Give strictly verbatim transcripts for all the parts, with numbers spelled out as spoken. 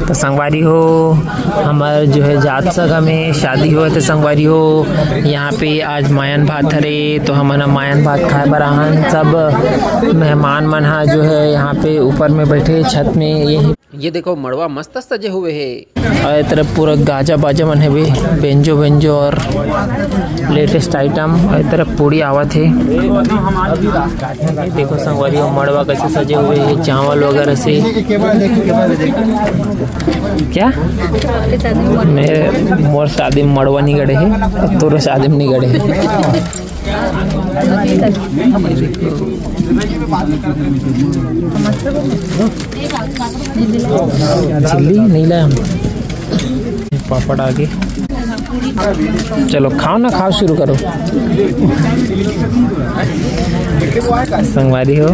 तो संगवारी हो, हमर जो है जात सगा में शादी होवत हे संगवारी हो। यहाँ पे आज मायन भात हरे, तो हमन ह मायन भात खाए बर आहन। सब मेहमान मन हा जो है यहाँ पे ऊपर में बैठे छत में। ये ये देखो, मड़वा मस्त सजे हुए हे। और ये तरफ पूरा गाजा बाजा मन हे, बेंजो बेंजो और लेटेस्ट आइटम। और ये तरफ पूड़ी आवत हे। देखो संगवारी हो, मड़वा कैसे सजे हुए हे, चावल वगैरह से। क्या? मैं, मोर शादी में मड़वा नहीं गड़े हे, अब तोरो शादी में नहीं गड़े हे। झिल्ली नहीं लाए हम। पापड़ आगे। चलो खाओ ना, खाओ, शुरू करो। संगवारी हो,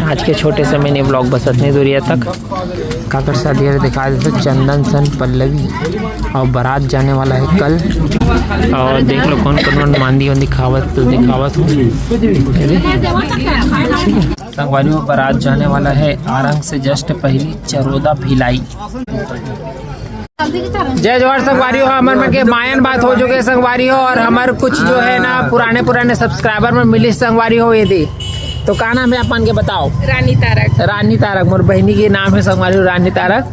आज के छोटे से मिनी व्लॉग बस इतनी दूरिया तक। काकर शादी है दिखा देते, चंदन सन पल्लवी। और बारात जाने वाला है कल। और देख लो कौन कौन मन मांदी वांदी खावत, तो दिखावत हूँ। संगवारी हो, बारात जाने वाला है आरंग से जस्ट पहली चरोदा भिलाई। जय जोहार संगवारी हो, हमर मन के मायन बात हो चुके हे संगवारी हो, और हमर कुछ जो है ना पुराने पुराने सब्सक्राइबर में मिली संगवारी हो। ये दे, तो का नाम है अपन के बताओ? रानी तारक। रानी तारक मोर बहनी के नाम है संगवारी हो, रानी तारक।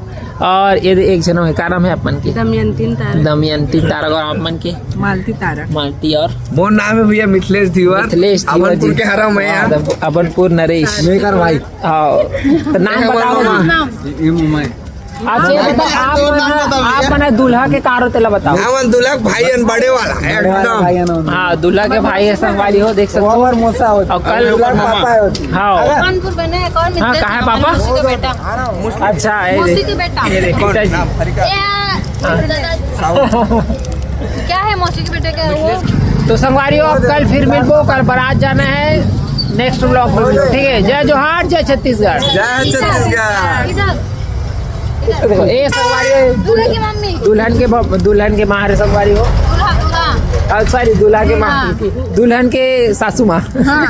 और ये दे एक जनो है, का नाम है अपन के? दमयंती तारक। दमयंती तारक। और आप मन के? मालती तारक। मालती और? मोर नाम है भैया मिथिलेश धीवर। मिथिलेश धीवर अभनपुर जी। के हरा मैं यार। हाँ, अभनपुर नरेश। मेकर भाई। हाँ, तो नाम बताओ जी। नाम। अच्छा, ये बताओ, आप मन, आप मन दूल्हा के का रहो, तेला बताओ। हमन दूल्हा के भाई हन, बड़े वाला, एकदम। हाँ, दूल्हा के भाई है, संगवारी हो, देख सकते हो। और कल दूल्हा के पापा है। हाँ। कौन बने, कौन हाँ, कहाँ है पापा? मौसी का बेटा। अच्छा, ये मौसी देख। के बेटा। ये देख, पिताजी। ये, क्या है मौसी के बेटे का वो? तो संगवारी हो, अब कल फिर मिलबो, कल बारात जाना है, नेक्स्ट व्लॉग में मिलो, ठीक है? जय जोहार, जय छत्तीसगढ़। जय छत्तीसगढ़। इधर, इधर। देखो, ये संगवारी हो, दूल्हे की मम्मी। दुल्हन के ब-, दुल्हन के माँ रे संगवारी हो। दूल्हा, दूल्हा। आ, सॉरी, दूल्हा के माँ। दूल्हा। दुल्हन के सासू माँ। हाँ।